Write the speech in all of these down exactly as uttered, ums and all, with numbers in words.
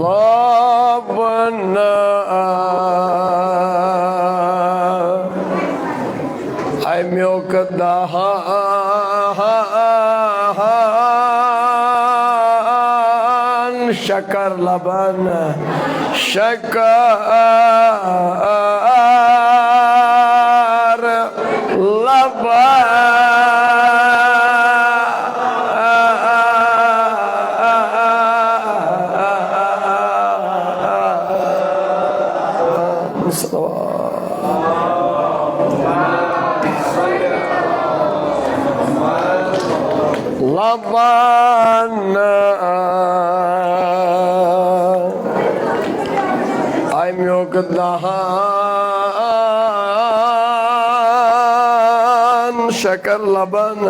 لبنا امیُک دہان شکر لبن، شکر لبن۔ لبن امیُک دہان شکر لبن،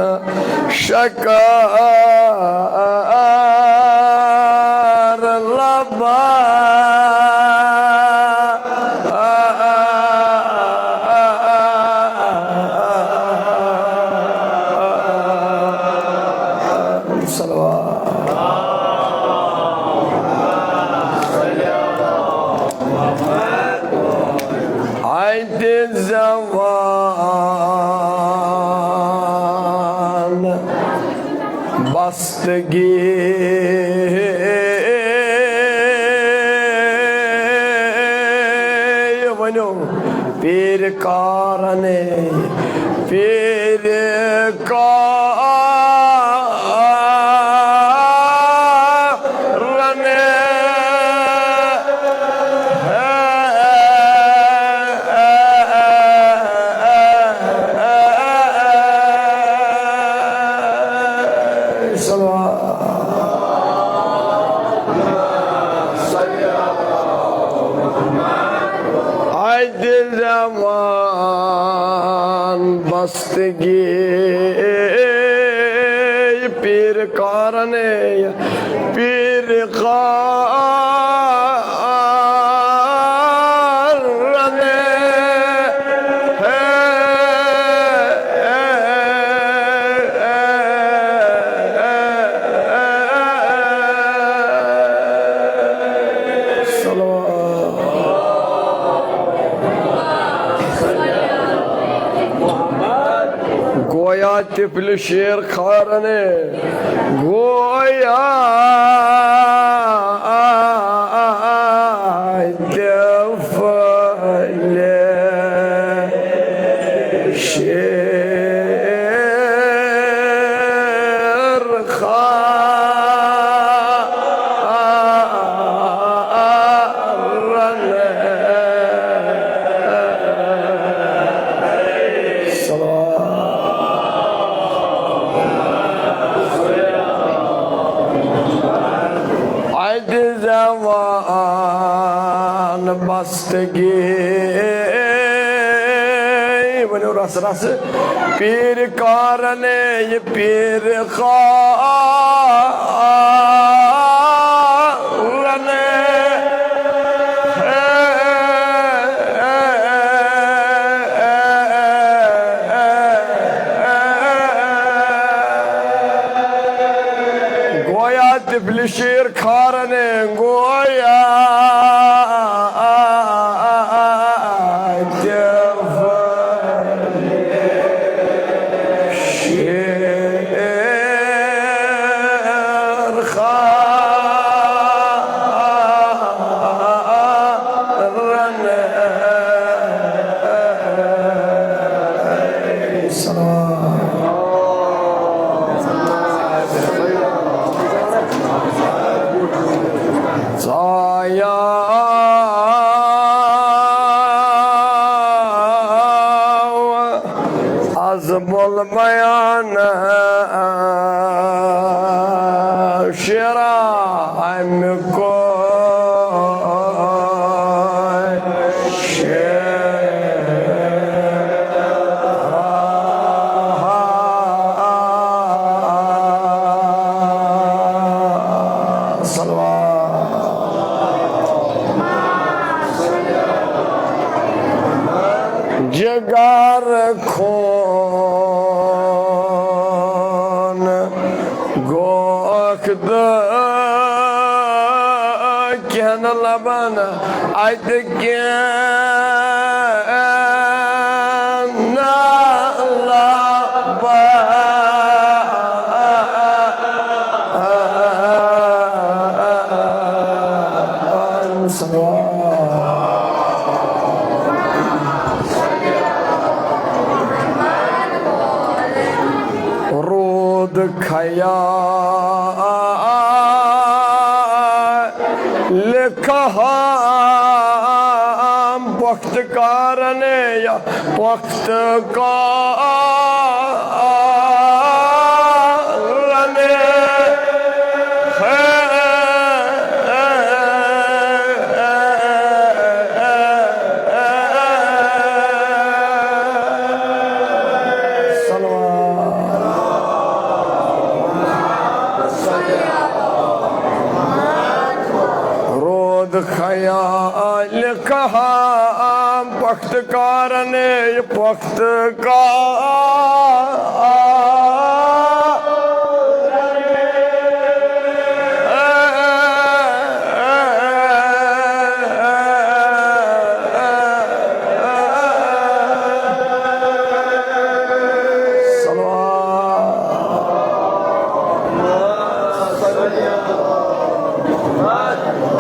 شکر لبن۔ صلوات۔ اَتہِ زٮ۪وان بستگی۔ ؤنِو، پیٖرِ کارنے، پیٖرِ کارنے۔ اَتہِ زٮ۪وان بستگی پیٖرِ کارنے، پیٖرِ کارنے۔ گویا طفل شیر خارنے، گویا طفل شیر خارنے۔ اَتہِ زٮ۪وان بستگی۔ ؤنِو رس رس۔ پیٖرِ کارنے، یہِ پیٖرِ کارنے۔ گویا طفل شیر خارنے، گویا طفل شیر خارنے۔ از بل بیان شیرا امہِ کو شیر۔ تہٕ کینٛہہ نہٕ لبن اتہِ کینٛہہ نہٕ لبن۔ روٗد خیال کاہم پۄختہٕ کارن یا پۄختہٕ کارن۔ روٗد خیال کاہم پۄختہٕ کارن، پۄختہٕ کارن۔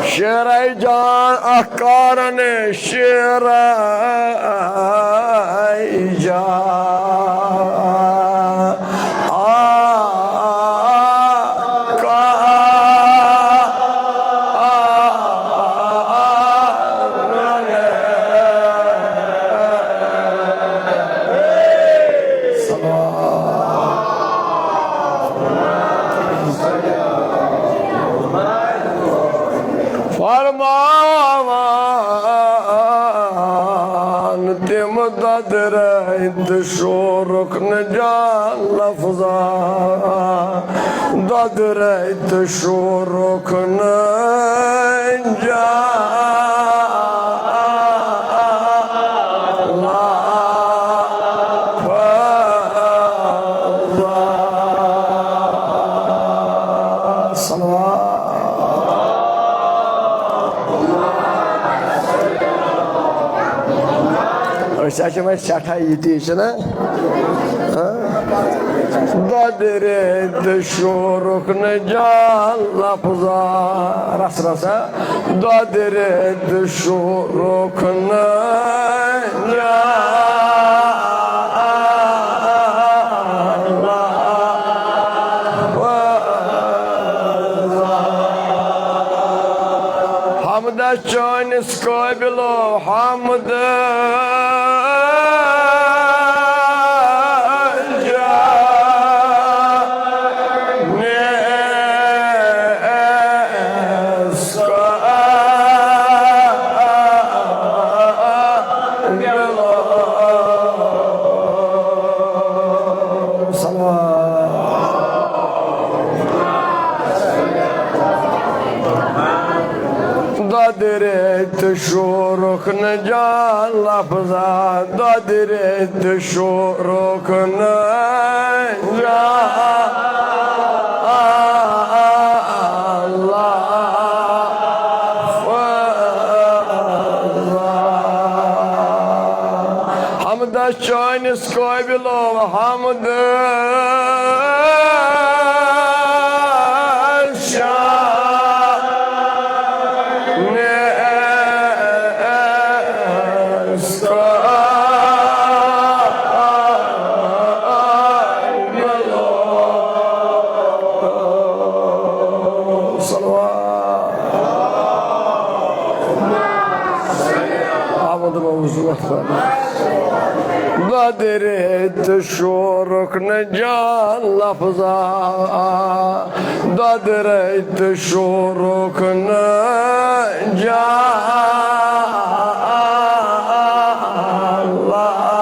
شیرے جان اکھ کارن، شیرے جان اکھ کارن۔ فرمان تِم دۄدرٲوۍ تہٕ شورُکھ نہٕ جان لفظا۔ دۄدرٲوۍ تہٕ شورُکھ نہٕ جان لفظا۔ صلوات۔ أسۍ حظ چھِ وۄنۍ سٮ۪ٹھاہ ییٚتی، چھِنہ؟ ہاں؟ دۄدرِ تہٕ شورُکھ نہٕ جان لفظا۔ رس رس، ہاں؟ دۄدرِ تہٕ شورُکھ نہٕ جان لفظا۔ حمدس چٲنِس قٲبلو حمد جانِس قٲبلو۔ صلوات۔ دۄدرِ تہٕ شورُکھ نہٕ جان لفظا، دۄدرِ تہٕ شورُکھ نہٕ جان لفظا۔ حمدس چٲنِس قٲبلو حمد شانِس قٲبلو۔ صلوات۔ آمد موضوع۔ دۄدرِ تہٕ شورُکھ نہٕ جان لفظا، دۄدرِ تہٕ شورُکھ نہٕ جان لفظا۔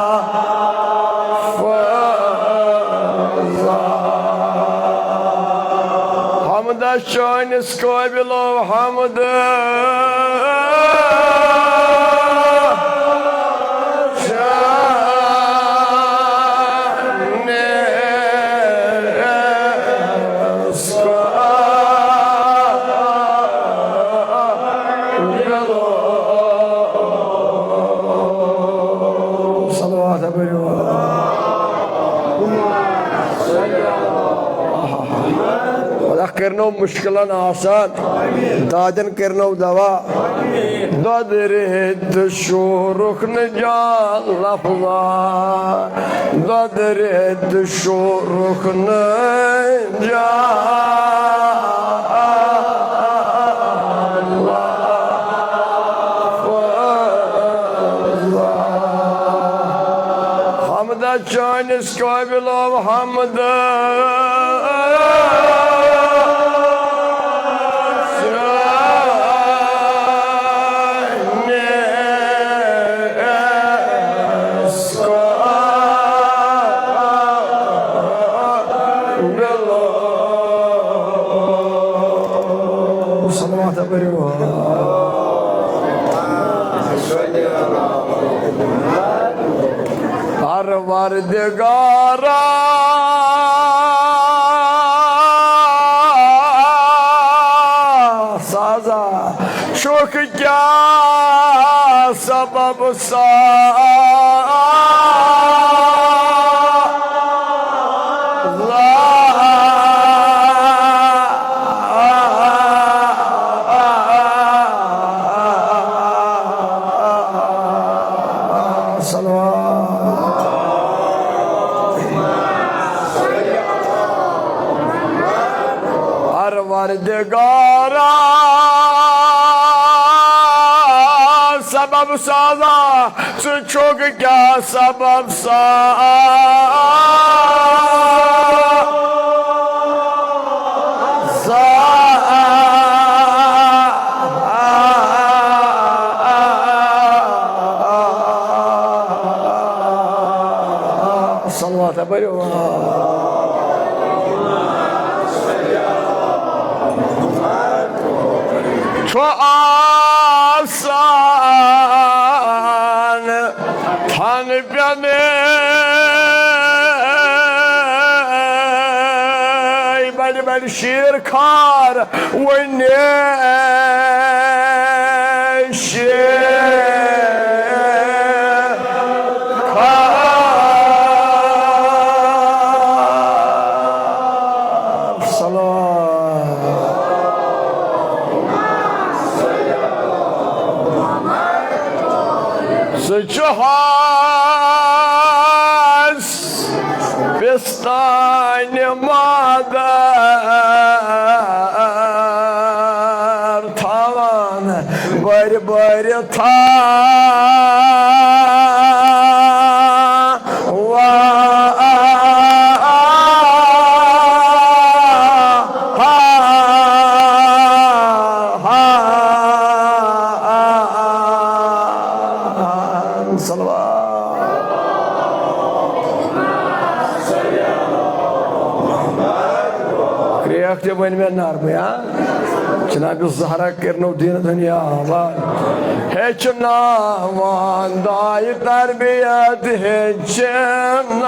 حمدس چٲنِس قٲبلو حمد شانِس قٲبلو۔ کٔرنو مُشکِلن آسان، دادٮ۪ن کٔرنو دوا۔ دۄدٕ رٔٹۍ تہٕ شوٗرُکھ نہٕ جان لفظا، دۄدٕ رٔٹۍ تہٕ شوٗرُکھ نہٕ جان لفظا۔ حمدہ چٲنِس قٲبلو حمد۔ صلوات پٔرِو۔ پروردگارا، سازا چھُکھ کیٛاہ سبب سازا؟ صلوات۔ پروردگارا، سبب سازا، ژٕ چھُکھ کیٛاہ سبب سازا؟ صلوات پٔرِو۔ چھُ آسان تھن پینے بڑِ بڑِ شیر خار ونے شیر خار۔ صلوات۔ سُہ چھُ حظ پِستانہِ مادر تھاوان بٔرۍ بٔرۍ تھاوان۔ صلوات۔ کرٛیکھ تہِ بٔنۍ مےٚ نرمٕے، ہا؟ جناب زہرا کرنو دین دنیا آباد۔ ہیٚچھناوان دایہِ تربیت، ہیٚچھناوان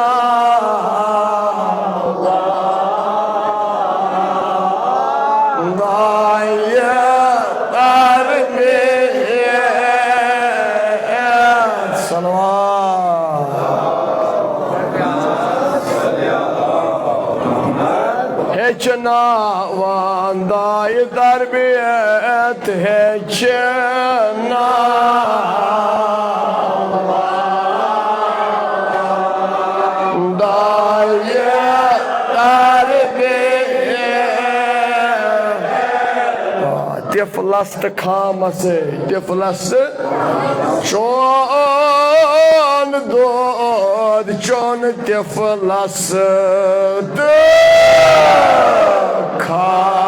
دایہِ تربیت۔ صلوات۔ ہیٚچھناوان دایہِ تربیت، ہیٚچھناوان دایہِ تربیت۔ طفلس تہٕ خامسے، طفلس تہٕ چون دود چون طفلس تہٕ خامسے۔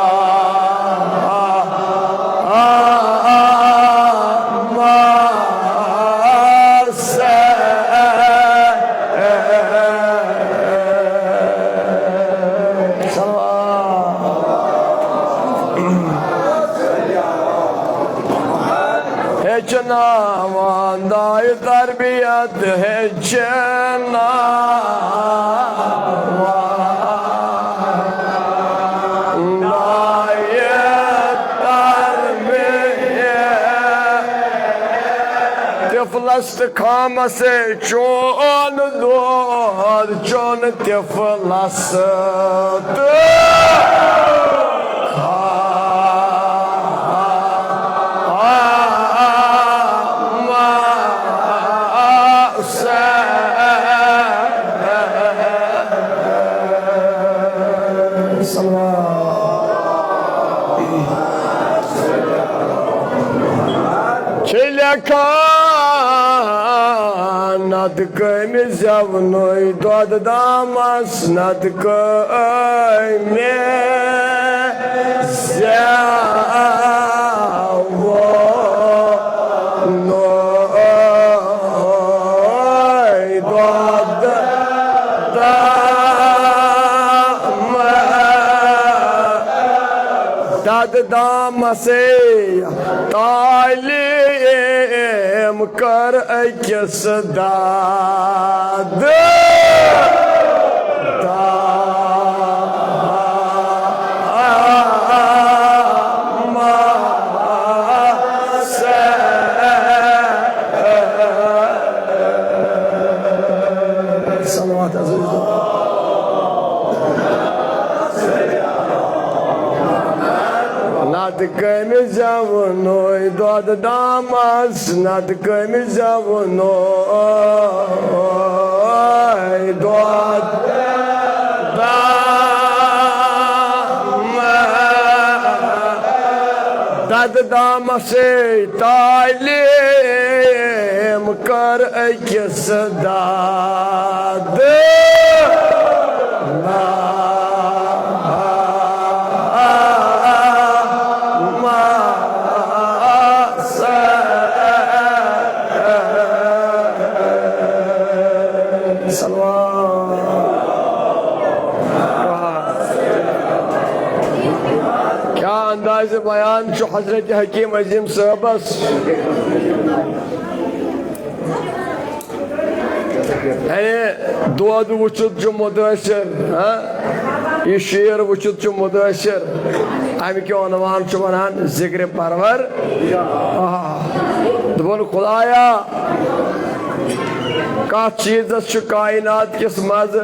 ہیٚچھناوان دایہِ تربیت، ہیٚچھناوان دایہِ تربیت۔ طفلس تہٕ خامسے چون دود چون طفلس تہٕ چھِ لیکھان، نَتہٕ کٔمِس زٮ۪ونُے دۄد دامَس، نَتہٕ کٔمِس زٮ۪ونُے دۄد دامَس۔ دۄد دامَسٕے تعلیٖم کٔر أکِس دادٕ۔ دامَسٕے۔ صلوات عزیز۔ نَتہٕ کٔمِس زٮ۪ونُے دۄد دامَس، نَتہٕ کٔمِس زٮ۪ونُے دۄد دامَس۔ دۄد دامَسٕے تعلیٖم کٔر أکِس دادٕ۔ صلوات۔ کیٛاہ اندازِ بیان چھُ حضرت حکیم عظیم صٲبس۔ یعنی دود وٕچھِتھ چھُ مُتٲثِر، ہاں؟ یہِ شعر وٕچھِتھ چھُ مُتٲثِر۔ اَمہِ کیُو عنوان چھُ وَنان ذِکرِ پَرور۔ آ، دوٚپُن، خدایا، کَتھ چیٖزَس چھُ کائنات کِس مَزٕ؟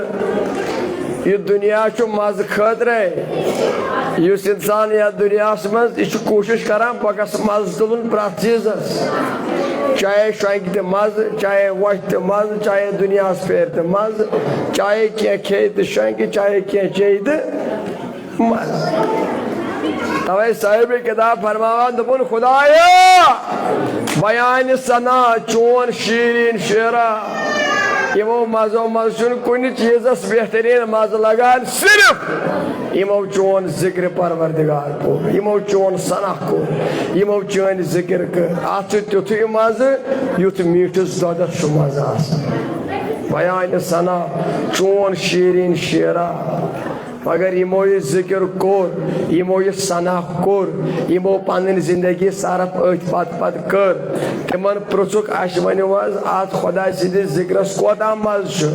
یہِ دُنیا چھُ مَزٕ خٲطرَے۔ یُس اِنسان یَتھ دُنیاہَس منٛز، یہِ چھُ کوٗشِش کَران، بہٕ گژھٕ مَزٕ تُلُن پرٛٮ۪تھ چیٖزَس۔ چاہے شۄنٛگہِ تہِ مَزٕ، چاہے وۄتھِ تہِ مَزٕ، چاہے دُنیاہَس پھیرِ تہِ مَزٕ، چاہے کینٛہہ کھیٚیہِ تہٕ شۄنٛگہِ، چاہے کینٛہہ چیٚیہِ تہٕ مَزٕ۔ تَوَے صاحبِ کِتاب فرماوان، دوٚپُن، خدایا، بیانِ ثنا چون شیرین شعرا، یِمو مَزو منٛز چھُنہٕ کُنہِ چیٖزَس بہتریٖن مَزٕ لگان، صرف یِمو چون ذِکرِ پروردگار کوٚر، یِمو چون ثنا کوٚر، یِمو چٲنۍ ذِکِر کٔر۔ اَتھ چھُ تیُتھُے مَزٕ، یُتھ میٖٹھِس دۄدَس چھُ مَزٕ آسان۔ بیانِ ثنا چون شیرین شعرا، مگر یِمو یہِ ذِکِر کوٚر، یِمو یہِ ثنا کوٚر، یِمو پنٕنۍ زندگی صرف أتھۍ پتہٕ پتہٕ کٔر۔ تِمن پرٛژھُکھ، اَسہِ ؤنِو حظ، اَتھ خۄداے سٕنٛدِس ذِکرس کوتاہ مزٕ چھُ؟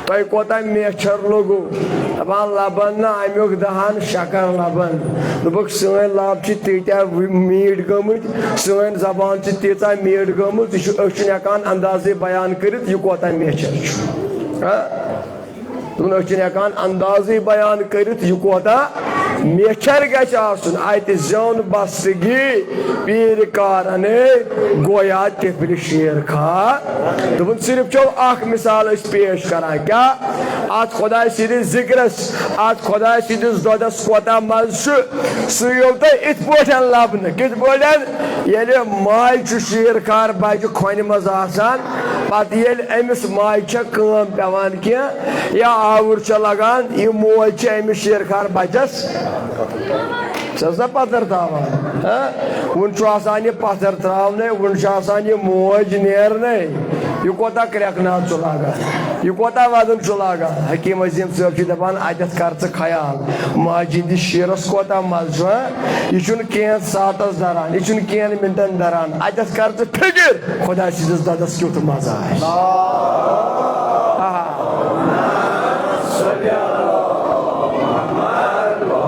تۄہہِ کوتاہ میچھر لوٚگوُ؟ دَپان، لبن نہٕ اَمیُک دہان، شکر لبن۔ دوٚپُکھ، سٲنۍ لب چھِ تیٖتیٛاہ میٖٹھۍ گٔمٕتۍ، سٲنۍ زبان چھِ تیٖژاہ میٖٹھ گٔمٕژ، یہِ چھُ، أسۍ چھِنہٕ ہٮ۪کان اندازے بیان کٔرِتھ، یہِ کوتاہ میچھر چھُ۔ ہاں؟ دوٚپُن، أسۍ چھِنہٕ ہٮ۪کان اندازٕے بیان کٔرِتھ، یہِ کوتاہ میچھر گژھِ آسُن۔ اَتہِ زیوٗن بستگی پیٖرِ کارنے، گویا طفلِ شیر کھا۔ دوٚپُن، صرف چھو اکھ مثال أسۍ پیش کران۔ کیٛاہ؟ اَتھ خۄداے سٕنٛدِس ذِکرَس، اَتھ خۄداے سٕنٛدِس دۄدَس کوتاہ مَزٕ چھُ، سُہ یِیو تۄہہِ یِتھ پٲٹھۍ لَبنہٕ۔ کِتھ پٲٹھۍ؟ ییٚلہِ ماجہِ چھُ شیٖر خار بَچہِ کھۄنہِ منٛز آسان، پَتہٕ ییٚلہِ أمِس ماجہِ چھےٚ کٲم پٮ۪وان کینٛہہ یا آوُر چھےٚ لَگان، یہِ موج چھِ أمِس شیٖر خار بَچَس، چھَس نا پَتھر تھاوان، ہاں؟ وُنہِ چھُ آسان یہِ پَتھر ترٛاونَے، وُنہِ چھُ آسان یہِ موج نیرنَے۔ یہِ کوتاہ کرٛٮ۪کہٕ ناد چھُ لاگان، یہِ کوتاہ وَدُن چھُ لاگان۔ حکیٖم عظیٖم صٲب چھِ دَپان، اَتٮ۪تھ کر ژٕ خیال، ماجہِ ہِنٛدِس شیٖرَس کوتاہ مَزٕ چھُ، ہاں؟ یہِ چھُنہٕ کینٛہہ ساعتَس دَران، یہِ چھُنہٕ کینٛہہ مِنٹَن دَران۔ اَتٮ۪تھ کر ژٕ فِکِر، خۄداے سٕنٛدِس دۄدَس کیُتھ مَزٕ آسہِ۔ آہا۔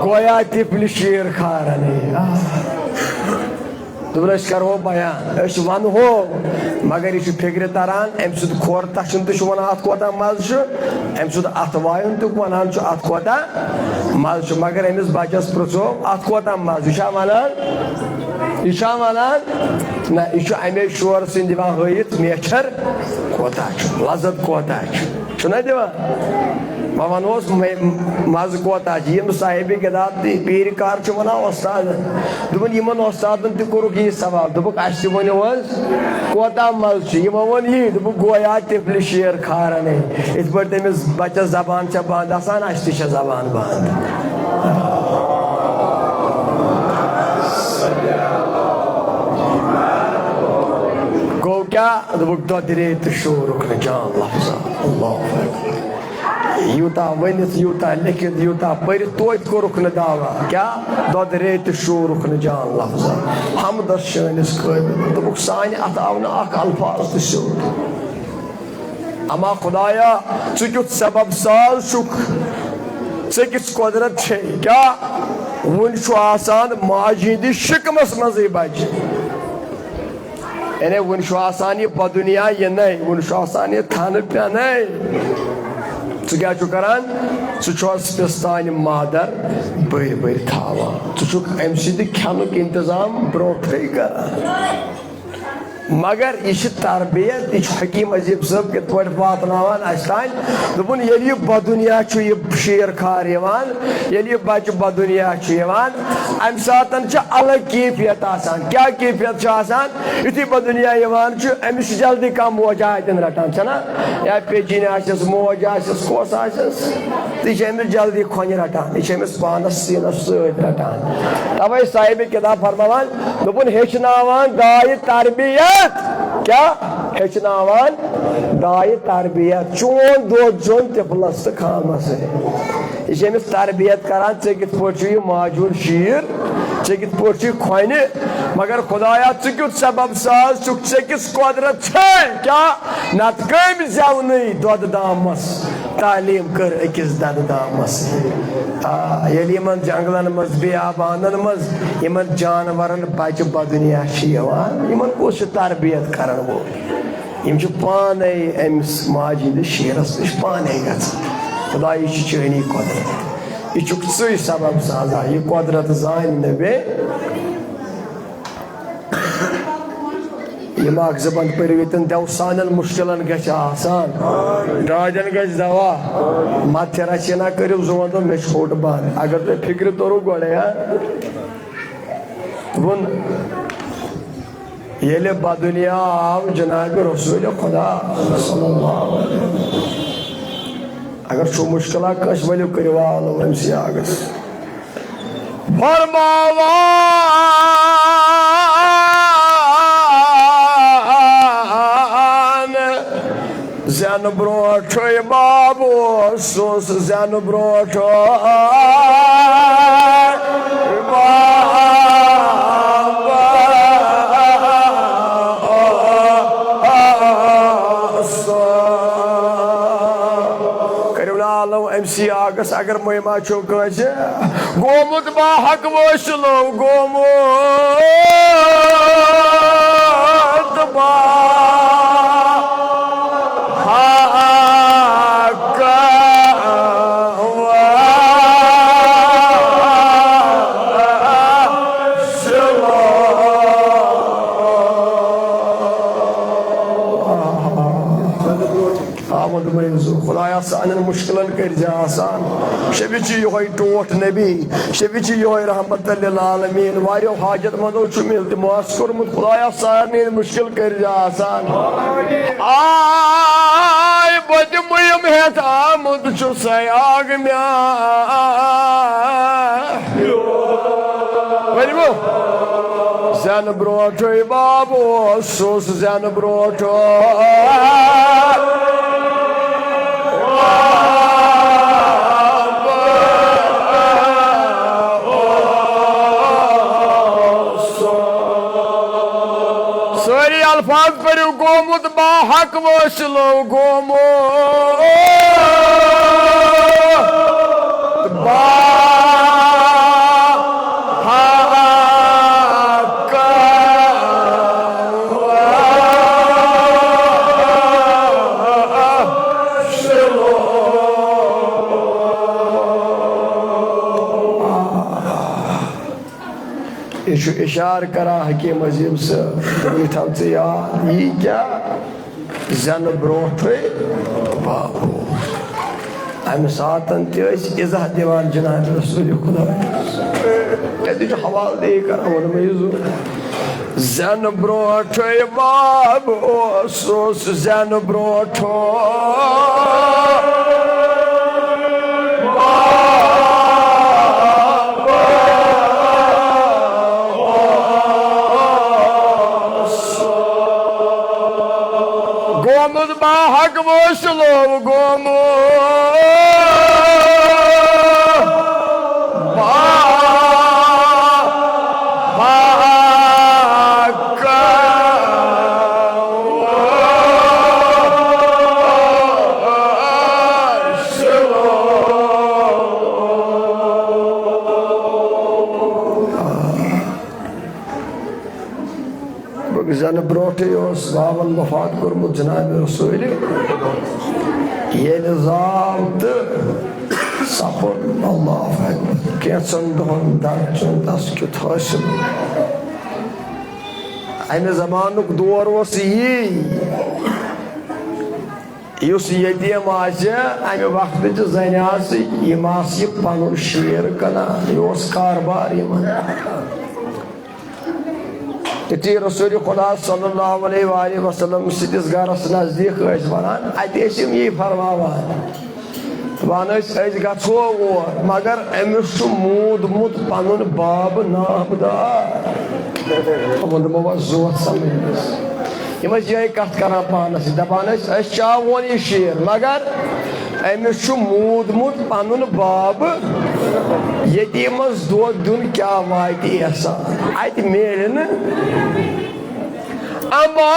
گویا طفلِ شیر کھارن۔ آہا۔ دوٚپُن، أسۍ کرہو بیان، أسۍ ونہو، مگر یہِ چھُ فِکرِ تران، أمۍ سُنٛد کھۄر تَچھُن تہِ چھُ وَنان، اَتھ کوتاہ مَزٕ چھُ، أمۍ سُنٛد اَتھٕ وایُن تہِ وَنان چھُ، اَتھ کوتاہ مَزٕ چھُ، مگر أمِس بَچَس پرٛژھو، اَتھ کوتاہ مَزٕ؟ یہِ چھا وَنان؟ یہِ چھا وَنان؟ نہ، یہِ چھُ اَمے شورٕ سۭتۍ دِوان ہٲیِتھ، میچھر کوتاہ چھُ، لذت کوتاہ چھُ، چھُنہ دِوان؟ بہٕ وَنہوس مے-، مَزٕ کوتاہ چھُ۔ یِم صاحبِ کِتاب تہِ پیٖرِ کار چھِ وَنان وۄستاد۔ دوٚپُن، یِمَن وۄستادَن تہِ کوٚرُکھ یی سوال۔ دوٚپُکھ، اَسہِ تہِ ؤنِو حظ، کوتاہ مَزٕ چھُ؟ یِمو ووٚن یی۔ دوٚپُکھ، گویا طفلِ شیر کھارَن ہے۔ یِتھ پٲٹھۍ تٔمِس بَچَس زبان چھےٚ بنٛد آسان، اَسہِ تہِ چھےٚ زبان بنٛد۔ گوٚو کیٛاہ؟ دوٚپُکھ، دۄدرے تہٕ شورُکھ نہٕ جان لفظا۔ اللہ اکبر۔ یوٗتاہ ؤنِتھ، یوٗتاہ لیکھِتھ، یوٗتاہ پٔرِتھ، توتہِ کوٚرُکھ نہٕ دعویٰ۔ کیٛاہ؟ دۄدرے تہٕ شورُکھ نہٕ جان لفظا۔ حمدس شٲنِس قٲبِل۔ دوٚپُکھ، سانہِ اَتھٕ آو نہٕ اکھ الفاظ تہِ سیوٚد۔ اما خدایا، ژٕ کیُتھ سبب ساز چھُکھ، ژےٚ کِژھ قۄدرت چھے؟ کیٛاہ؟ وُنہِ چھُ آسان ماجہِ ہِنٛدِ شِکمس منٛزٕے بچہِ۔ یعنی وُنہِ چھُ آسان یہِ بدُنیا یِنَے، وُنہِ چھُ آسان یہِ تھنہٕ پٮ۪نَے۔ ژٕ کیٛاہ چھُکھ کران؟ ژٕ چھُس پِستانہِ مادر بٔرۍ بٔرۍ تھاوان۔ ژٕ چھُکھ اَمہِ سۭتۍ کھٮ۪نُک انتظام برونٛٹھٕے کران۔ مگر یہِ چھِ تربیت، یہِ چھُ حکیم عجیب صٲب کِتھ پٲٹھۍ واتناوان اَسہِ تام۔ دوٚپُن، ییٚلہِ یہِ بدُنیا چھُ، یہِ شیر کھار یِوان، ییٚلہِ یہِ بچہِ بدُنیا چھُ یِوان، اَمہِ ساتَن چھِ الگ کیفیت آسان۔ کیٛاہ کیفیت چھِ آسان؟ یُتھُے بدُنیا یِوان چھُ، أمِس چھُ جلدی کانٛہہ موجا اَتٮ۪ن رَٹان، چھَنا؟ یا پیٚجِنۍ آسٮ۪س، موج آسٮ۪س، کۄس آسٮ۪س، تہٕ یہِ چھِ أمِس جلدی کھۄنہِ رَٹان، یہِ چھِ أمِس پانَس سیٖنَس سۭتۍ رَٹان۔ تَوَے صاحبِ کِتاب فرماوان، دوٚپُن، ہیٚچھناوان دایہِ تربیت۔ کیٛاہ؟ ہیٚچھناوان دایہِ تربیت۔ چون دۄد چیوٚن طفلس تہٕ خامس۔ یہِ چھِ أمِس تربیت کران، ژےٚ کِتھ پٲٹھۍ چھُ یہِ ماجہِ ہُنٛد شیٖر، ژےٚ کِتھ پٲٹھۍ چھُ یہِ کھۄنہِ۔ مگر خدایا، ژٕ کیُتھ سبب ساز چھُکھ، ژےٚ کِژھ قۄدرت چھے؟ کیٛاہ؟ نتہٕ کٔمۍ زٮ۪ونٕے دۄدٕ دامس تعلیٖم کٔر أکِس دۄدٕ دامس۔ آ، ییٚلہِ یِمن جنگلن منٛز، بیابانن منٛز یِمن جانورن بچہِ بدُنیا چھِ یِوان، یِمن کُس چھُ تربیت کرن وول؟ یِم چھِ پانے أمِس ماجہِ ہِنٛدِس شیٖرس نِش پانے گژھان۔ خدایا، یہِ چھِ چٲنی قۄدرت، یہِ چھُکھ ژٕے سبب سازا، یہِ قۄدرت زانہِ نہٕ بیٚیہِ۔ یِم اکھ زٕ بند پٔرِو ییٚتٮ۪ن، دٮ۪و سانٮ۪ن مُشکِلن گژھِ آسان، ڈاڈٮ۪ن گژھِ دوا۔ متھِ رژھِ نہ کٔرِو زٕ وندو مےٚ چھُ ہوٚٹ بنٛد۔ اگر تۄہہِ فِکرِ توٚرُو گۄڈے، ہا؟ دوٚپُن، ییٚلہِ بدُنیا آو جناب رسول خدا صلی اللہ علیہ وسلم، اگر چھُ مُشکِلا کٲنٛسہِ، ؤلِو کٔرِو آلو أمۍ سٕے آگس۔ فرماوان زینہٕ برونٛٹھٕے باب اوسُس، زینہٕ برونٛٹھٕے باب اوسُس۔ کٔرِو نا آلو أمۍ سٕے آگس، اگر مہما چھُو کٲنٛسہِ گوٚمُت با حق وٲصِلو، گوٚمُت با حق وٲصِلو۔ آمد منظور۔ خدایا، سانٮ۪ن مُشکِلن کٔرۍ زِ آسان۔ شبِ چھِ یِہوٚے ٹوٹھ نبی، شبِ چھِ یِہوٚے رحمت للعالمین۔ واریاہو حاجت مندو چھُ مِلتِ ماس کوٚرمُت۔ خدایا، سارنٕے مُشکِل کٔرۍ زِ آسان۔ آے بہٕ تہِ مُیِم ہٮ۪تھ آمُت چھُسَے آگ مےٚ۔ ؤنِو۔ زینہٕ برونٛٹھٕے باب اوسُس، زینہٕ برونٛٹھ۔ سٲری الفاظ پٔرِو، گوٚمُت با حق وٲصِلو، گوٚمُت با حق۔ یہِ چھُ اِشارٕ کران حکیٖم عظیٖم صٲب، دوٚپُن، یہِ تھاو ژٕ یاد، یی کیٛاہ؟ زینہٕ برونٛٹھٕے بابو۔ امہِ ساتن تہِ ٲسۍ اِزاہ دِوان جناب رسول خدایس۔ کیازِ یہِ چھُ حوالہٕ دے کران، ووٚنمَے زُو۔ زینہٕ برونٛٹھٕے باب اوسُس، زینہٕ برونٛٹھٕے باب اوسُس۔ گوٚمُت با حق وٲصِل گوٚمُت۔ با حق وٲصِل۔ بہٕ زَنہٕ برونٛٹھٕے اوس باوَن وفات کوٚرمُت جناب رسول۔ ییٚلہِ زاو تہٕ سپُد اللہ اکبر، کینٛژن دۄہن درد چھُنہٕ تس کیُتھ حٲصِل۔ امہِ زمانُک دور اوس یی، یُس یتیٖم آسہِ، امہِ وقتہٕ چہِ زنہِ آسہٕ، یِم آسہٕ یہِ پنُن شیر کٕنان، یہِ اوس کاربار یِمن۔ یُتھُے رسول خدا صلی اللہ علیہ وآلہ وسلم سٕنٛدِس گرس نزدیٖک ٲسۍ وَنان، اَتہِ ٲسۍ یِم یی فرماوان، وَنان ٲسۍ، أسۍ گژھو اور، مگر أمِس چھُ موٗدمُت پنُن باب نامدار۔ یِمن دوٚپمو، وۄنۍ زوتھ سا مےٚ أمِس۔ یِم ٲسۍ یِہے کتھ کران پانس سۭتۍ، دپان ٲسۍ، أسۍ چاوون یہِ شیر، مگر أمِس چھُ موٗدمُت پنُن باب۔ یتیٖمس دۄد دیُن کیٛاہ واتہِ احسان، اتہِ میلہِ نہٕ امان۔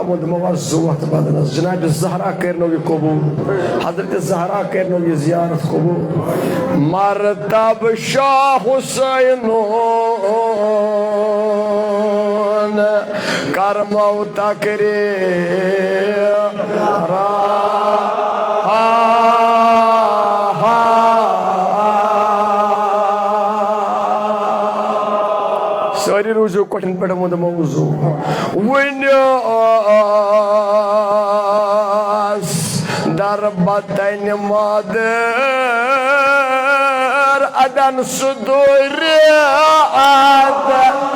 ووٚن تِمو، وۄنۍ زوتھ بدنس۔ جناب زہرا کرنو یہِ قبول، حضرت زہرا کرنو یہِ زیارت قبول۔ مرتب شاہ حسینون کرمو تقریر۔ سٲری روٗزِو کۄٹھٮ۪ن پٮ۪ٹھ وۄنۍ موضوع۔ وۄنۍ ٲس در بطنِ مادر ادن سُہ دوٗرِ ادن۔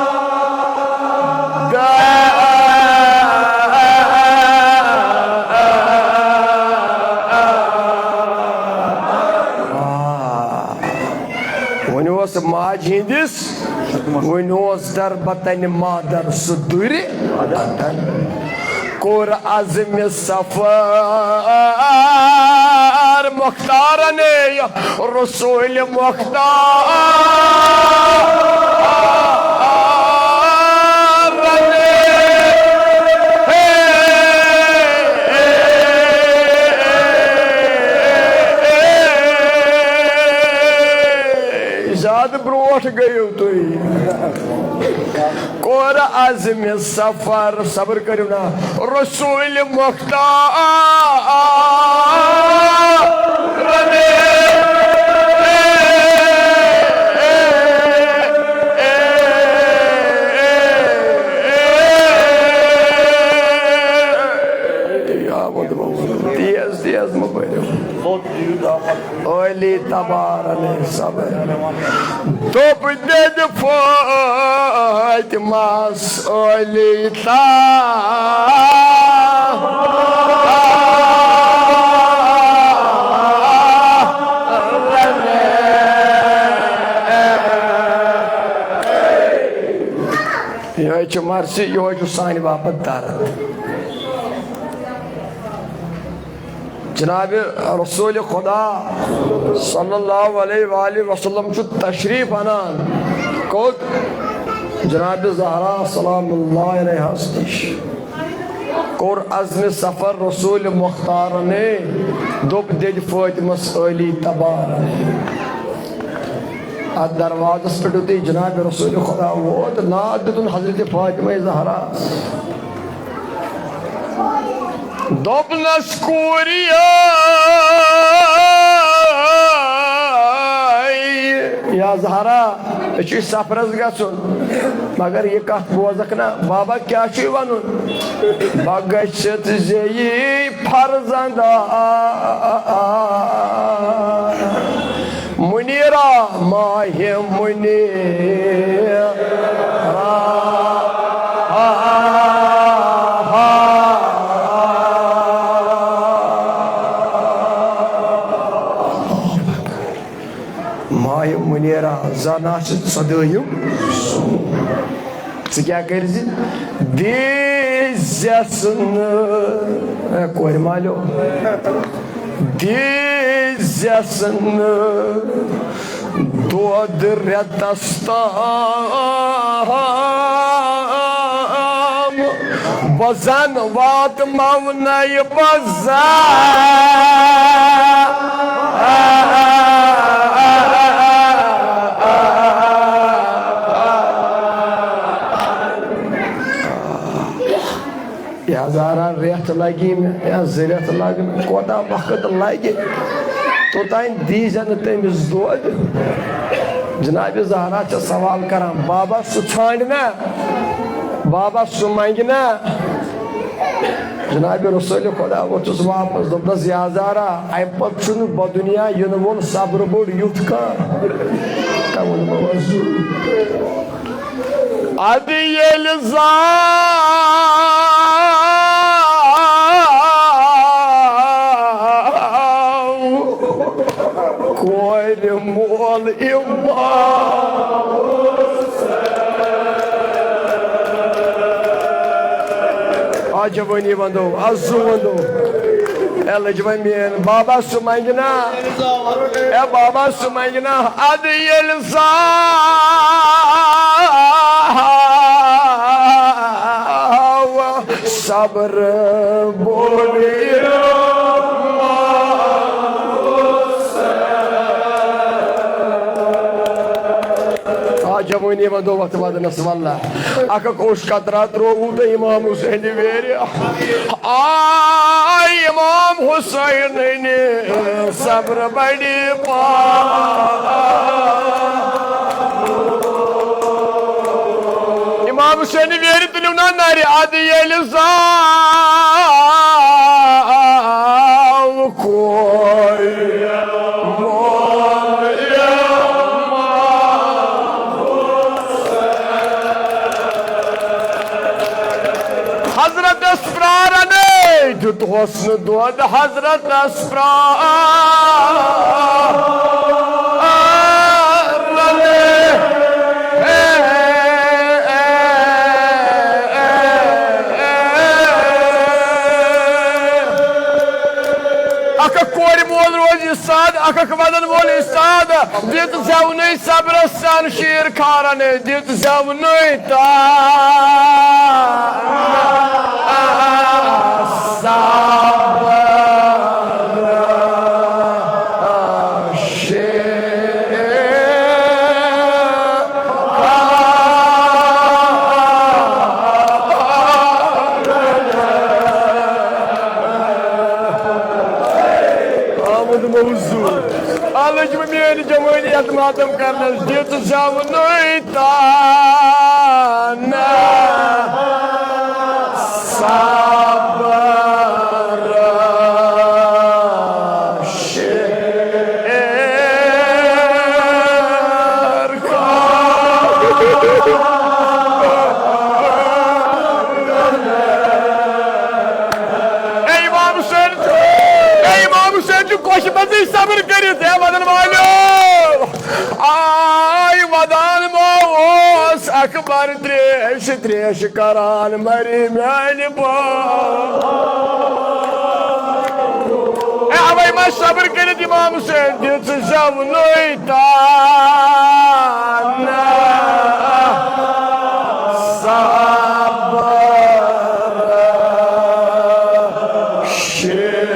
وۄنۍ اوس ماجہِ ہِنٛدِس، وۄنۍ اوس در بطنِ مادر سُہ دوٗرِ ادن۔ کوٚر عزمِ سفر مختارن رسول مختار۔ زیادٕ برونٛٹھ گٔیِو تُہۍ۔ کوٚر عزمِ سفر، صبر کٔرِو نا، رسول مختار۔ تیز تیز مہٕ پٔرِو۔ علی تبارن صبر۔ دوٚپ دٮ۪دِ فاطمس علی تا۔ یِہوٚے چھُ مرثی، یِہوٚے چھُ سانہِ باپتھ درد۔ جناب رسول خدا صلی اللہ علیہ وآلہ وسلم چھُ تشریف انان۔ کوٚت؟ جناب زہرا سلام اللہ علیہس نِش۔ کوٚر عزمِ سفر رسول مختارنے، دوٚپ دٮ۪دِ فاطمس علی تبارنے۔ اتھ دروازس پٮ۪ٹھ یُتھُے جناب رسول خدا ووت، ناد دیُتُن حضرت فاطمہ زہرا۔ دوٚپنَس، کوٗریے، یا زہرا، أسۍ چھِ سفرس گژھُن، مگر یہِ کتھ بوزکھ نا، بابا کیٛاہ چھُے ونُن؟ بہٕ گٔژھِتھ زیٚیہِ فرزندا منیرا، ماہِ منیرا۔ ماہِ منیرا، زانان چھِ ژۄدٲہِم۔ ژٕ کیٛاہ کٔرۍ زِ؟ دیٖزٮ۪س نہٕ، اے کورِ مالیو، دیٖزٮ۪س نہٕ دۄد رٮ۪تس تام۔ بہٕ زن واتماونَے بہٕ زن۔ یازارا، رٮ۪تھ لگی مےٚ یا زٕ رٮ۪تھ لگن، کوتاہ وقت لگہِ، توٚتام دیٖزِ نہٕ تٔمِس دۄد۔ جناب زہرا چھےٚ سوال کران، بابا سُہ ژھانٛڈِ نا، بابا سُہ منگہِ نا۔ جناب رسول خدا ووٚتھُس واپس، دوٚپنس، یازارا، امہِ پتہٕ چھُنہٕ بدُنیا یِنہٕ وول صبرٕ بوٚڑ یُتھ کانٛہہ۔ تَوَے ووٚن مےٚ، وۄنۍ زُو۔ ادٕ ییٚلہِ زاو کورِ مول امام حسین۔ آ جوٲنی ونٛدو، آ زُو ونٛدو۔ اے لٔج وۄنۍ میٲنۍ بابا سُہ منگہِ نا۔ اے بابا سُہ منگہِ نا۔ ادٕ ییٚلہِ زاو صبر بوٚڑ امام حسین۔ آ جوٲنی ونٛدو وقت ودنس واللہ۔ اکھ اکھ اوٚش قطرہ ترووُ تۄہہِ امام حسینہِ ویرِ۔ آے امام حسینٕنۍ صبر بڑِ پا۔ امام حسینہِ ویرِ تُلِو نا نرِ، ادٕ ییٚلہِ زاو کورِ مول امام حسین۔ حضرتس پرارنے دیُت حسن دۄد حضرتس پرارنے۔ اکھ اکھ کورِ مول روزِ استاد، اکھ اکھ ودن وول استاد۔ دِژ زٮ۪ونٕے صبرس سان شیٖر خارن، دِژ زٮ۪ونٕے تان صبر شیٖر۔ آمد موضوع۔ آ لٔج وۄنۍ میٲنۍ جوٲنی یتھ ماتم کرنس، دِژ زٮ۪ونٕے تان صبر شیٖر۔ اے امام حسین، اے امام حسین چھُ کۄشہِ منٛزٕے صبر کٔرِتھ، اے ودن والیو۔ آے ودان ما اوس اکبر تریش تریش کران، مری میانہِ بٲے۔ اے اوے ما صبر کٔرِتھ امام حسین دِژ زٮ۪ونٕے تان صبر شیٖر۔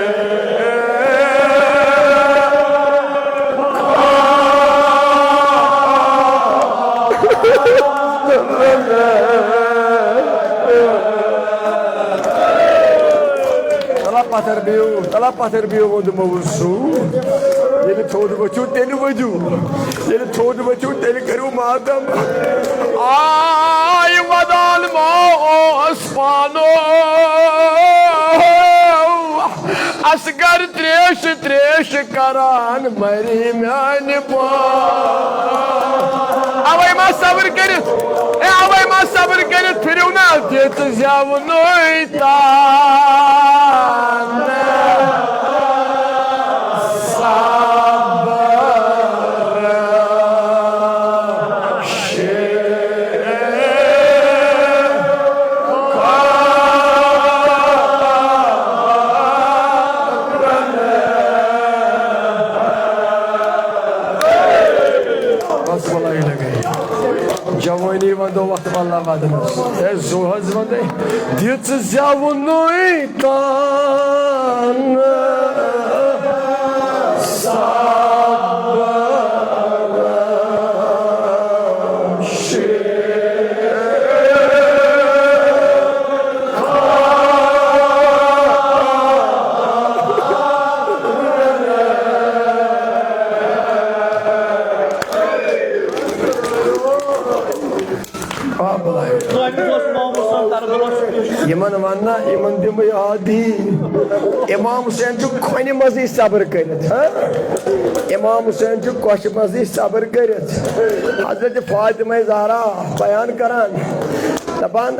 تلا پتھر بِہِو، تلا پتھر بِہِو، ووٚن تِمو، ووٚن سُہ۔ ییٚلہِ تھوٚد ؤتھِو، تیٚلہِ ؤتھِو۔ ییٚلہِ تھوٚد ؤتھِو، تیٚلہِ کٔرِو ماتم۔ آے ودان ما اوس پانو۔ اصغر تریش تریش کران مری میانہِ پا۔ اوے ما صبر کٔرِتھ، اے اوے ما صبر کٔرِتھ پھِرِو نا دِتھ زٮ۪ونُے تان۔ صبر شے بس وَلہٕ یہِ لَگے۔ جوٲنی وَندو وقت اللہ وَدنَس۔ اے زُو حظ وَندے۔ دِژ زٮ۪ونُے تان۔ صبر شے آ، بلاے۔ یِمن وَننا، یِمن دِمہٕ یاد یی۔ امام حسین چھُ کھۄنہِ منٛزٕے صبر کٔرِتھ، ہاں؟ امام حسین چھُ کۄچھِ منٛزٕے صبر کٔرِتھ۔ حضرت فاطمہ زہرا بیان کران، دَپان،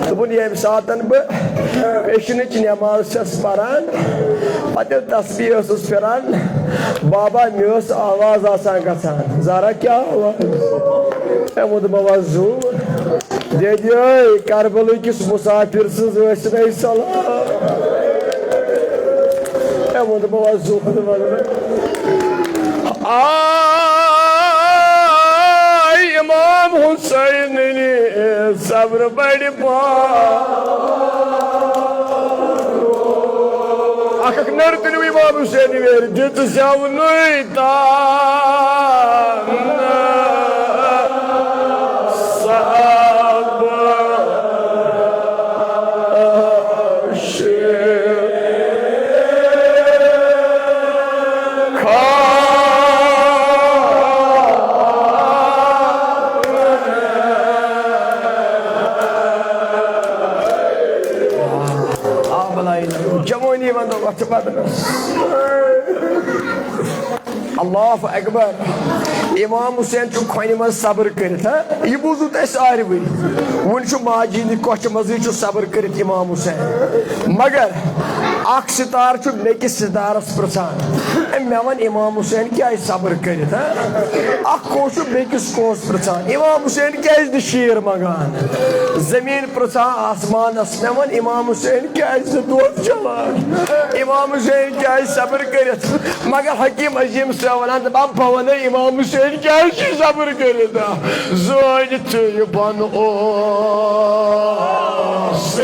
دوٚپُن، ییٚمہِ ساتَن بہٕ پیشنٕچ نٮ۪ماز چھَس پَران، پَتہٕ ییٚلہِ تسبیح ٲسٕس پھِران، بابا، مےٚ ٲس آواز آسان گژھان، زارا، کیٛاہ آواز؟ تٔمۍ ووٚن، دوٚپُن، بابا، زُو، دے دے، کربلہٕ کِس مُسافِر سٕنٛز ٲسِن اَسہِ سلام۔ تٔمۍ ووٚن، دوٚپُن، بابا، زُو، آے امام حسین صبر بڑِ پا۔ اکھ اکھ نر تُلِو امام حسین ویرِ دِژ زٮ۪ونُے تان۔ صبر شے آ، بلاے، جوٲنی وَندو وَتھِ بدنَس۔ اللہ اکبر۔ امام حسین چھُ کھۄنہِ منٛز صبر کٔرِتھ، ہا؟ یہِ بوٗزوٕ تۄہہِ ساروٕے۔ وُنہِ چھُ ماجہِ ہِنٛدِ کۄچھِ منٛزٕے چھُ صبر کٔرِتھ امام حسین۔ مگر اکھ ستارٕ چھُ بیٚکِس ستارس پرژھان، "اے، مےٚ وَن، امام حسین کیٛازِ صبر کٔرِتھ، ہا؟" اکھ کوہ چھُ بیٚکِس کوہس پرژھان، "امام حسین کیٛازِ نہٕ شیر منٛگان؟" زٔمیٖن پرژھان آسمانس، "مےٚ وَن، امام حسین کیٛازِ نہٕ دۄد چٮ۪وان؟ امام حسین کیٛازِ صبر کٔرِتھ؟" مگر حکیم عظیم صٲب وَنان، دَپان، "بہٕ وَنَے، امام حسین کیٛازِ چھُ صبر کٔرِتھ؟" زٲنِتھ یہِ بۄنہٕ اوس۔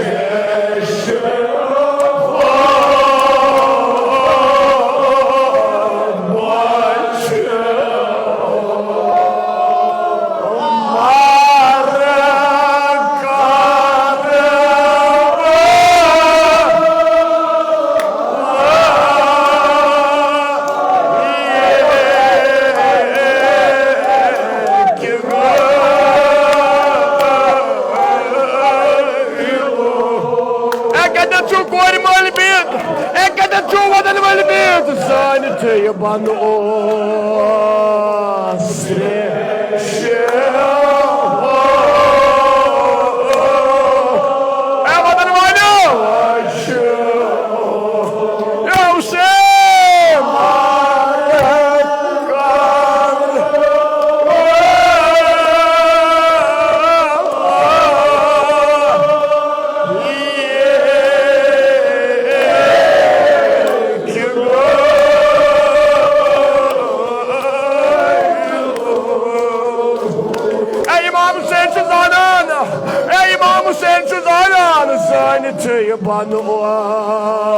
اے کتٮ۪تھ چھُو کورِ مٲلۍ بِہِتھ؟ اے کتٮ۪تھ چھُو ودن وٲلۍ بِہِتھ؟ زٲنِتھ یہِ بنٛد اوس۔ اے ودن والٮ۪و! یا حسین! اے امام حسین چھُ زانان، اے امام حسین چھُ زانان، زٲنِتھ چھُ یہِ بنٛد اوس۔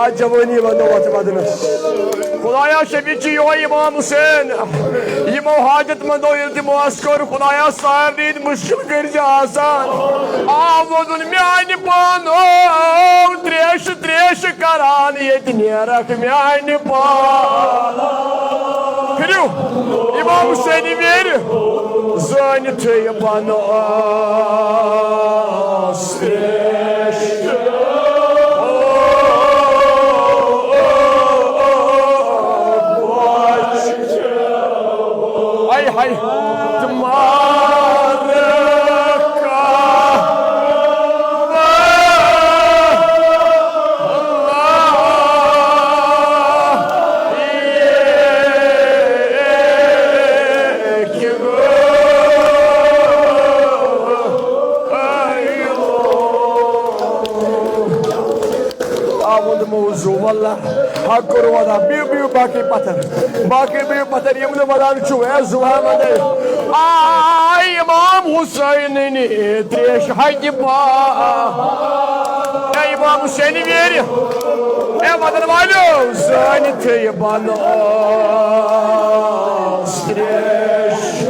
جوانی ونو اتھ ودنس۔ خدایا، شفیع چھُ یِہوٚے امام حسین۔ یِمو حاجت مندو التماس کوٚر، خدایا، سارنٕے ہٕنٛدۍ مُشکِل کٔرۍ زِ آسان۔ آ ووٚنُن میانہِ پانو، تریشہِ تریشہِ کران ییٚتہِ نیرکھ میانہِ پانو۔ پھِرِو، امام حسینہِ ویرِ زٲنِتھٕے بنوس تریشہِ۔ ہاے ہاے، تہٕ مارکا۔ آ، ووٚنمو زُو، واللہ، حق کوٚر وعدہ، بِہِو، بِہِو باقٕے پتھر، باقٕے بِہِو پتھر، یِم نہٕ وَنان چھُو، اے زُو ہا وَنَے۔ آے امام حسینٕنۍ تریش ہَتہِ با۔ اے امام حسین ویرِ، اے وطن والیو، زٲنِتھٕے بنوس تریش۔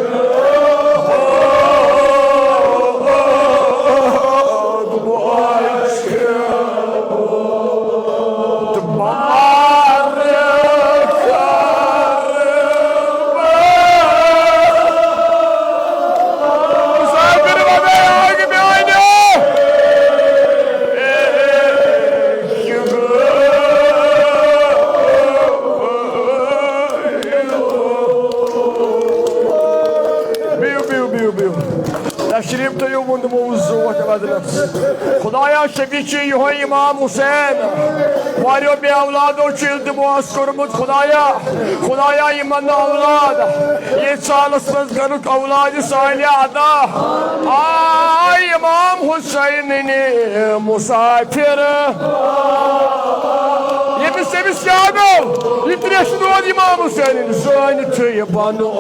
بِہِو، بِہِو، بِہِو، بِہِو۔ تشریف تھٲیِو، ووٚنمو زُو وَتھ وَدنَس۔ خدایا، شفیع چھُ یِہوٚے امام حسین۔ واریاہو بے اولادو چھُ التماس کوٚرمُت، خدایا، خدایا، یِمن نہٕ اولاد، ییٚتھۍ سالس منٛز کَرُکھ اولاد صالح عطا۔ آے امام حسینٕنۍ مسافر۔ ییٚمِس، ییٚمِس یاد آو، یہِ تریش دود امام حسینٕنۍ زٲنِتھ چھُ یہِ بنوس۔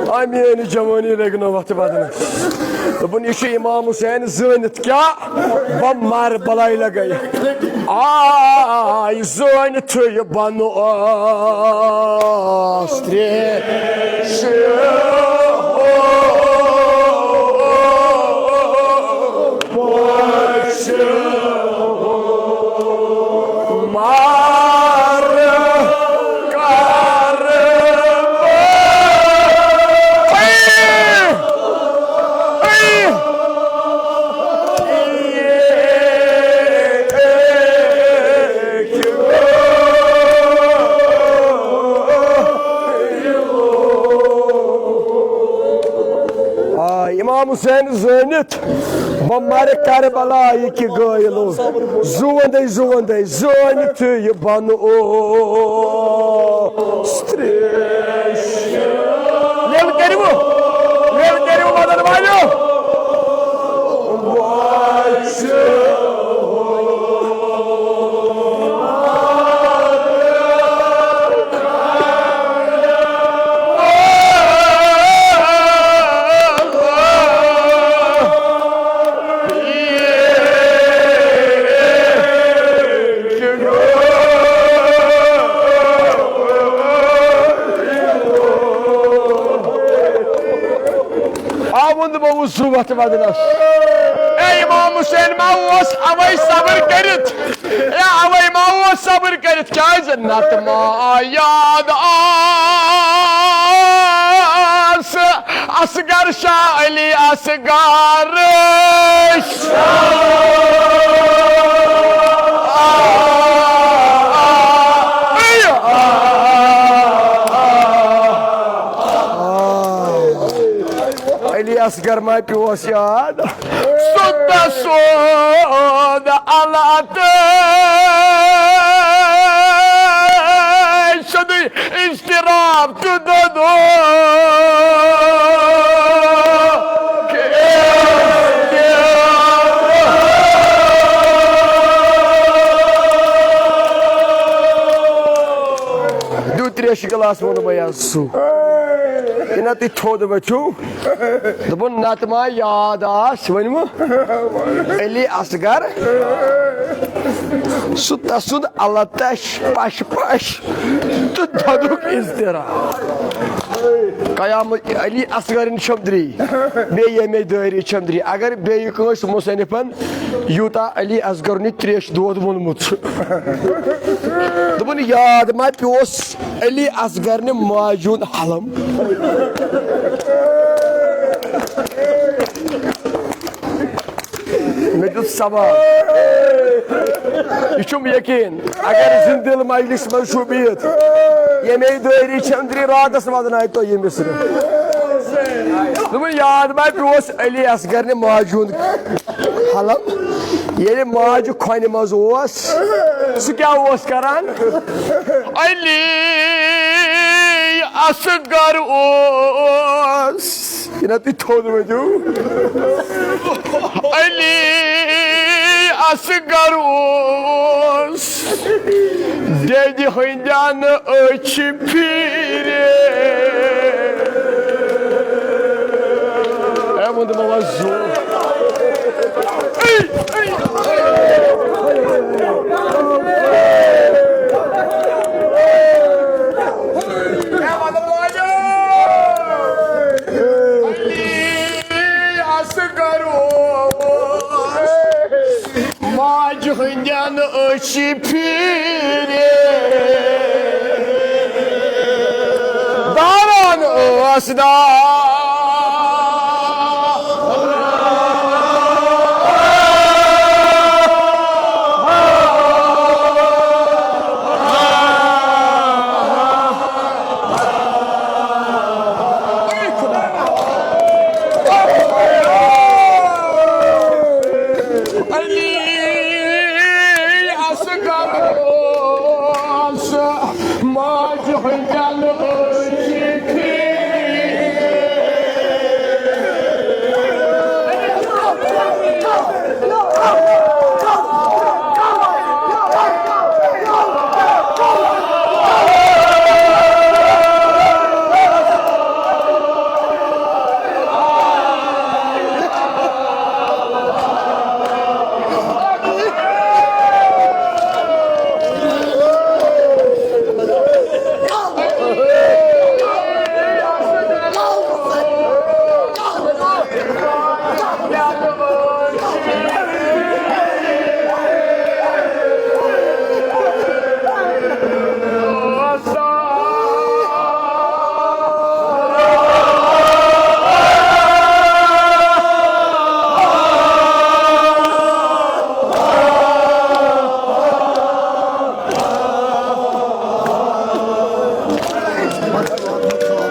آ میٲنۍ جوانی لگہِ نہٕ وقتہٕ بدنس۔ دوٚپُن، یہِ چھُ امام حسین زٲنِتھ کیٛاہ؟ بہٕ مَرٕ بَلاے لَگے۔ آے زٲنِتھ یہِ بَنوس تریش۔ مَرٕ کَرٕ بہٕ۔ آ، امام حسین زٲنِتھ بہٕ مَرٕ کربلایہِ کہِ گٲیلو۔ زُوندَے زُوندَے زٲنِتھ یہِ بَنوس تریش۔ لیل کٔرِو، لیل کٔرِو مدد والٮ۪و۔ آ ووٚن بہٕ اوسُس وَتھ وَدنَس۔ اے امام حسین ما اوس اَوَے صبر کٔرِتھ؟ اے اَوَے ما اوس صبر کٔرِتھ؟ کیٛازِ نَتہٕ ما یاد آس اصغر شاہ علی اصغر۔ علی اصغر ما پیوس یاد؟ سُہ تہٕ سُنٛد اللہ تہٕ سیوٚدُے اضطراب تہٕ دۄدُک۔ دیُت ترٛیشہِ گلاس، ووٚن مےٚ یَس سُہ۔ یہِ نہ تُہۍ تھوٚد ؤتھِو۔ دوٚپُن، نتہٕ ما یاد آس، ؤنِو۔ علی اصغر، سُہ تسُنٛد اللہ تش پش پش تہٕ دۄدُک اضطراب۔ قیامت علی اصغرٕنۍ چھٔمدری، بیٚیہِ ییٚمے دٲری چھٔمدری۔ اگر بیٚیہِ کٲنٛسہِ مصنفن یوٗتاہ علی اصغرُن یہِ ترٛیش دود ووٚنمُت چھُ۔ دوٚپُن، یاد ما پیوس علی اصغر نہِ ماجہِ ہُنٛد حلم؟ مےٚ دیُت سوال۔ یہِ چھُم یقیٖن، اگر زِندٕ دِل مجلس منٛز چھُ بِہِتھ، ییٚمے دٲری چھٔمدری راتس وَدناوِ تۄہہِ یہِ مصرِ۔ دوٚپُن، یاد ما پیوس علی اصغر نہِ ماجہِ ہُنٛد حلم، ییٚلہِ ماجہِ کھۄنہِ منٛز اوس، سُہ کیٛاہ اوس کران؟ علی اصغر اوس، یہِ نہ تُہۍ تھوٚد ؤتھِو۔ علی اصغر اوس دٮ۪دِ ہٕنٛدٮ۪ن أچھ پھیٖرِتھ۔ اے ووٚن تِمو وۄنۍ زُو۔ ماجہِ ہٕنٛدٮ۪ن أچھ پھیٖرِتھ داران ٲس دار۔ علی اصغر اوس ماجہِ ہٕنٛدٮ۪ن أچھ پھیٖرِتھ۔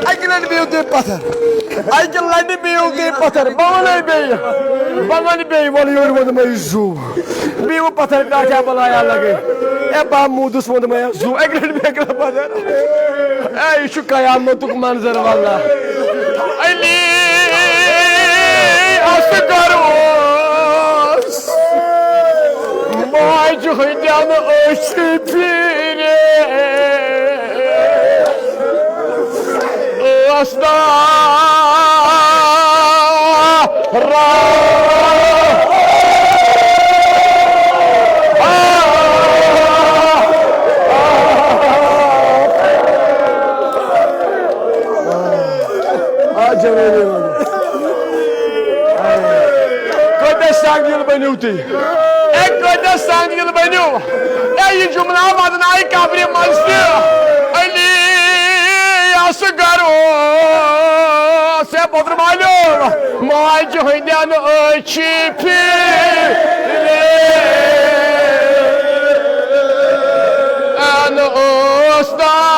اَکہِ لَٹہِ بِہِو تُہۍ پَتھر۔ اَکہِ لَٹہِ بِہِو تُہۍ پَتھر۔ بہٕ وَنَے بیٚیہِ۔ بہٕ وَنہٕ بیٚیہِ، وَلہٕ یورٕ وَنہٕ مےٚ یہِ زُو۔ بِہِو پَتھر، کَتھ چھا بَلایا لَگے؟ اے، بہٕ موٗدُس ووٚن مےٚ یہِ زُو۔ اَکہِ لَٹہِ بیٚیہِ کَرٕ پَتھر۔ اے، یہِ چھُ قیامتُک منظر واللہ۔ علی اصغر اوس ماجہِ ہٕنٛدٮ۪ن أچھ پھیٖرِتھ ٲس داران۔ آ، جوٲنی وٲلۍ۔ کۭتیٛاہ سنگ دِل بٔنِو تُہۍ؟ اے، کۭتیٛاہ سنگ دِل بٔنِو؟ اے، یہِ جملہ وَدنایہِ قبرِ منٛز تہِ۔ علی اصغر اوس، اے، پوٚتُر مالیو، ماجہِ ہٕنٛدٮ۪ن أچھ پھیٖرِتھ اوس داران۔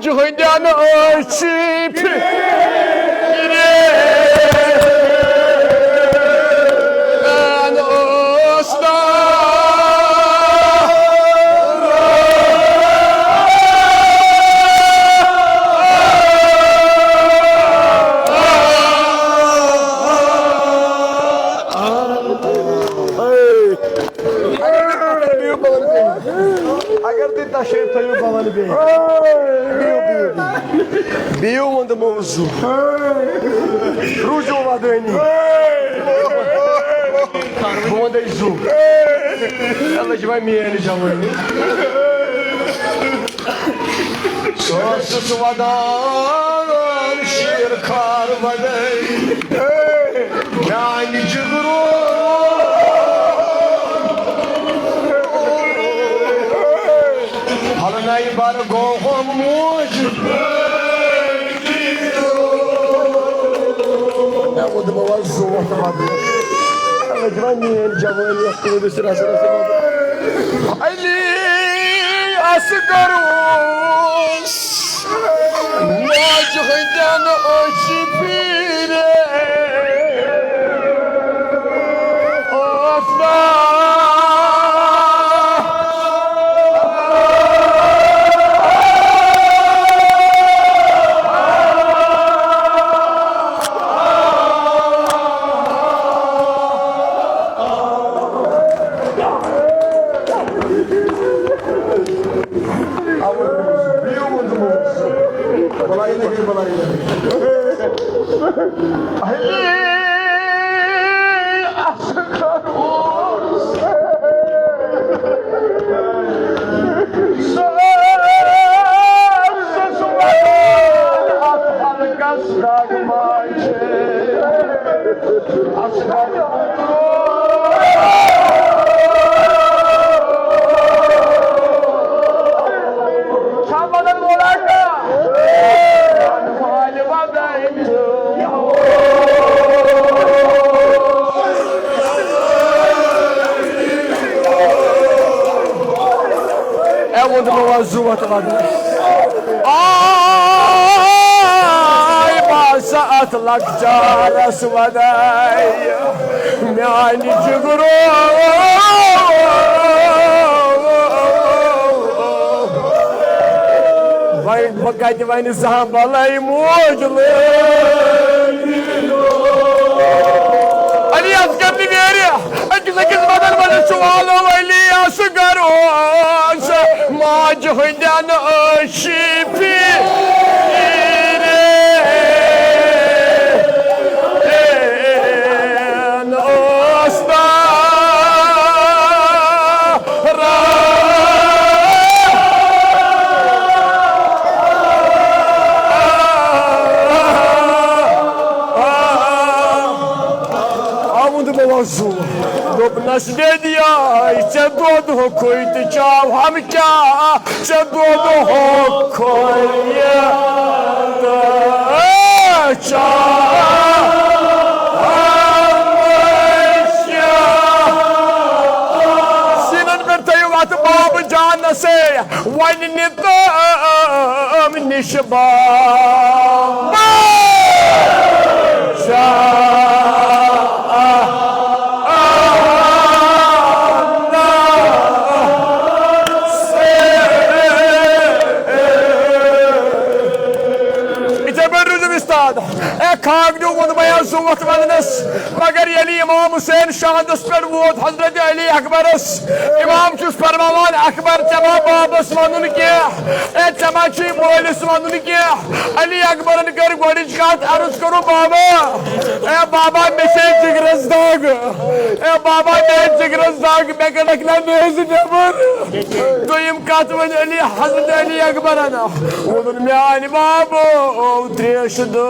جہندیان أچھ پھرے۔ اگر تُہۍ تشریٖف تھٲیِو، بہٕ وَنہٕ بیٚیہِ۔ بِہِو، بِہِو، بِہِو۔ بِہِو، ووٚن تِمو زُو۔ روٗزِو وَدٲنی۔ بہٕ وَنَے زُو۔ یَلہٕ چھِ وۄنۍ میٛٲنۍ جوٲنی۔ سُہ اوسُس وَدان شیٖر خار وَدٲنی۔ میانہِ جگرو۔ پھلنائی بر گوہم موج۔ مےٚ ووٚن دَپان، وَلہٕ زُو وَتھ وَدٕ۔ مےٚ ووٚن میٲنۍ جوٲنی ٲس تُہٕنٛدِس رَسہٕ رَسہٕ وَدٕ۔ علی اصغر اوس۔ ماجہِ ہٕنٛدٮ۪ن أچھ پھیٖرے آفتاب۔ اے ووٚن تِمو، وَلہٕ زُو وَتھ وَدٕ۔ آے باسا اَتھ لۄکچارَس وَدَے میٛانہِ جِگرو۔ وۄنۍ بہٕ کَتہِ وَنہِ زانٛہہ بَلَے موج لٲج۔ علی اصغر تہِ نیرِ۔ أکِس أکِس بدن منٛز چھُ والو علی اصغر اوس ماجہِ ہٕنٛدٮ۪ن أچھ پھیٖرِتھ اوس تاران۔ آمُت بہٕ وَسُم۔ دوٚپنَس، "مےٚ دِیاے ژےٚ دۄد ہوٚکھُے تہٕ چاو ہم کیٛاہ ژےٚ دۄد ہوٚکھُے تہٕ چاو ہم کیٛاہ؟" سیٖنَن پٮ۪ٹھ تھٲیِو اَتھٕ بابہٕ جانَسے۔ وۄنۍ نِتہٕ أمۍ نِش بابا۔ یِتھَے پٲٹھۍ روٗزِو وِستاد۔ اے خاک دیو ووٚن مےٚ زُو وَتھ وَننَس، مگر ییٚلہِ امام حسین شہادس پٮ۪ٹھ ووت حضرت علی اکبرس، امام چھُس فرماوان، "اکبر، ژےٚ ما بابس ونُن کینٛہہ؟ اے، ژےٚ ما چھُے مٲلِس ونُن کینٛہہ؟" علی اکبرن کٔر گۄڈٕنِچ کتھ، عرض کوٚرُن، "بابا، اے بابا، مےٚ چھے جگرس دگ، اے بابا، مےٚ چھے جگرس دگ، مےٚ کڑکھ نا میزٕ نٮ۪بر۔" دوٚیِم کتھ ؤنۍ علی، حضرت علی اکبرن، ووٚنُن، "میانہِ بابو، تریش دو۔"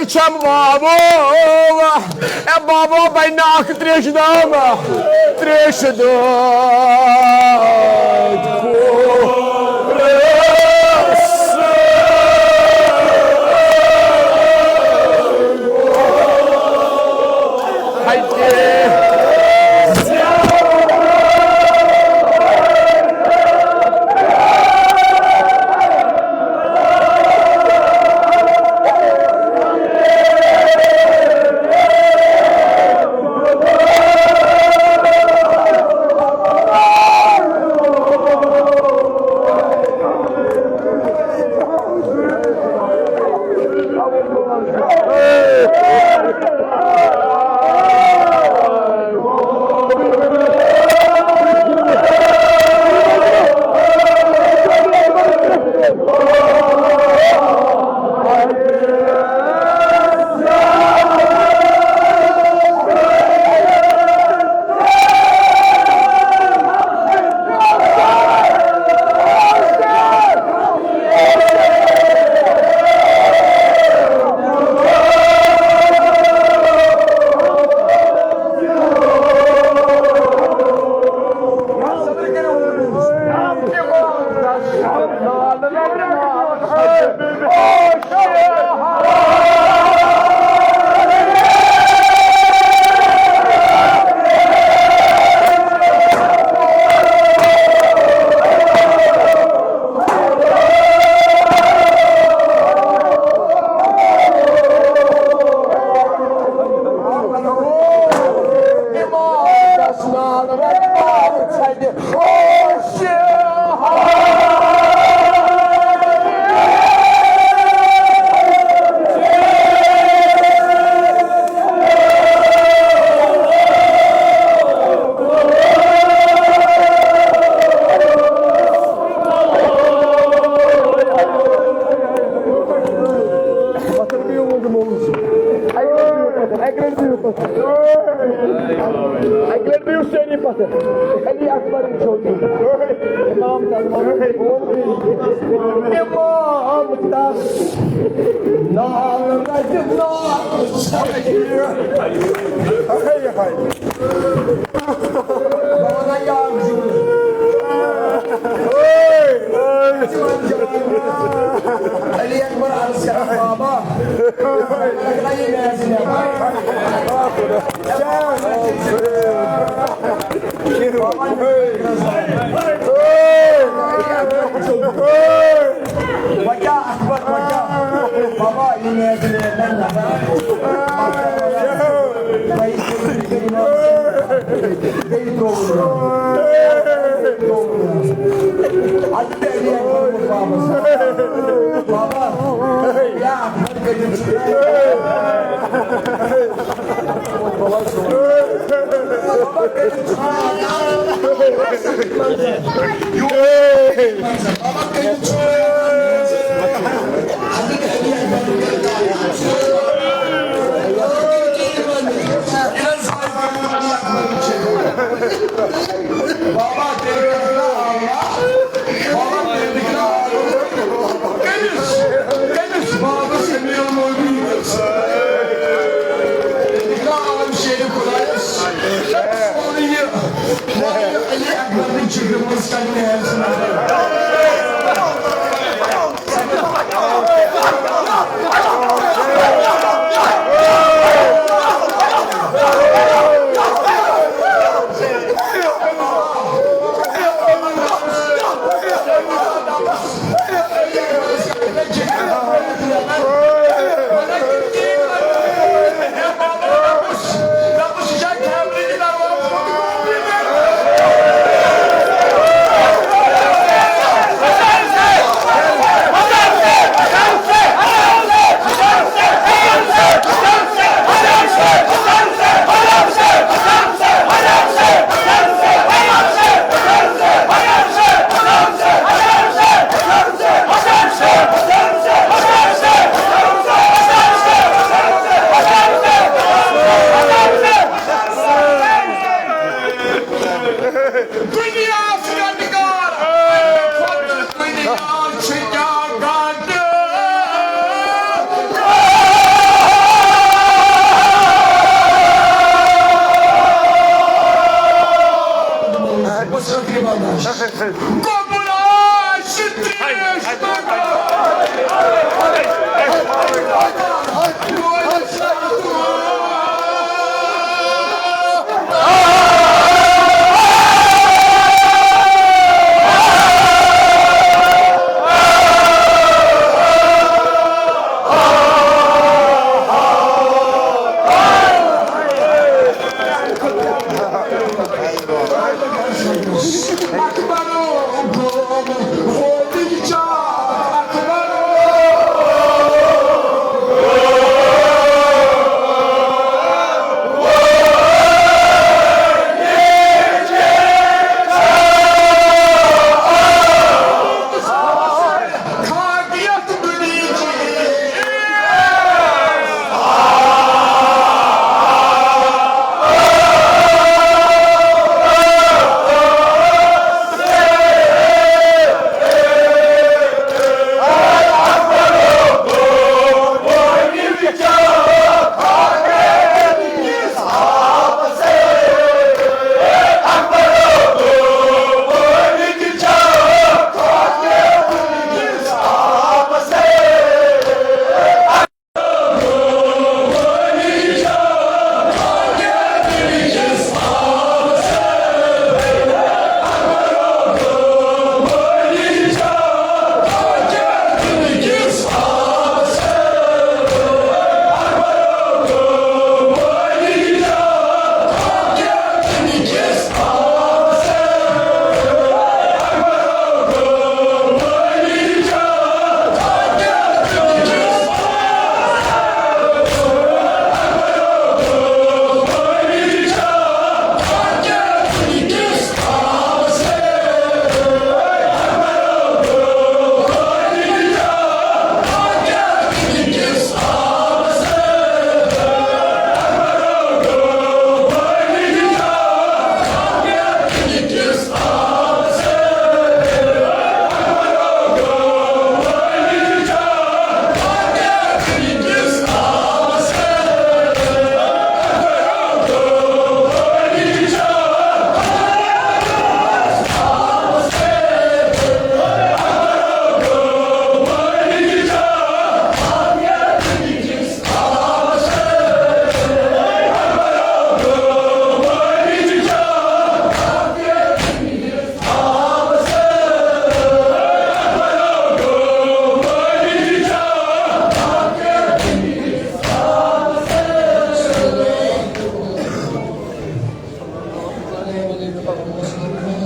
چھم بابو، اے بابو، بنہِ اکھ تریشہِ دام، تریشہِ دٲدۍ۔ اَکہِ لَٹہِ بِہِو سٲری پَتھر۔ علی اکبر چھوٹی۔ امام تَس۔ امام تَس۔ نال رَٹہِ نال۔ ہاے ہاے۔ بابا یار۔ علی اکبر عرض کران، بابا۔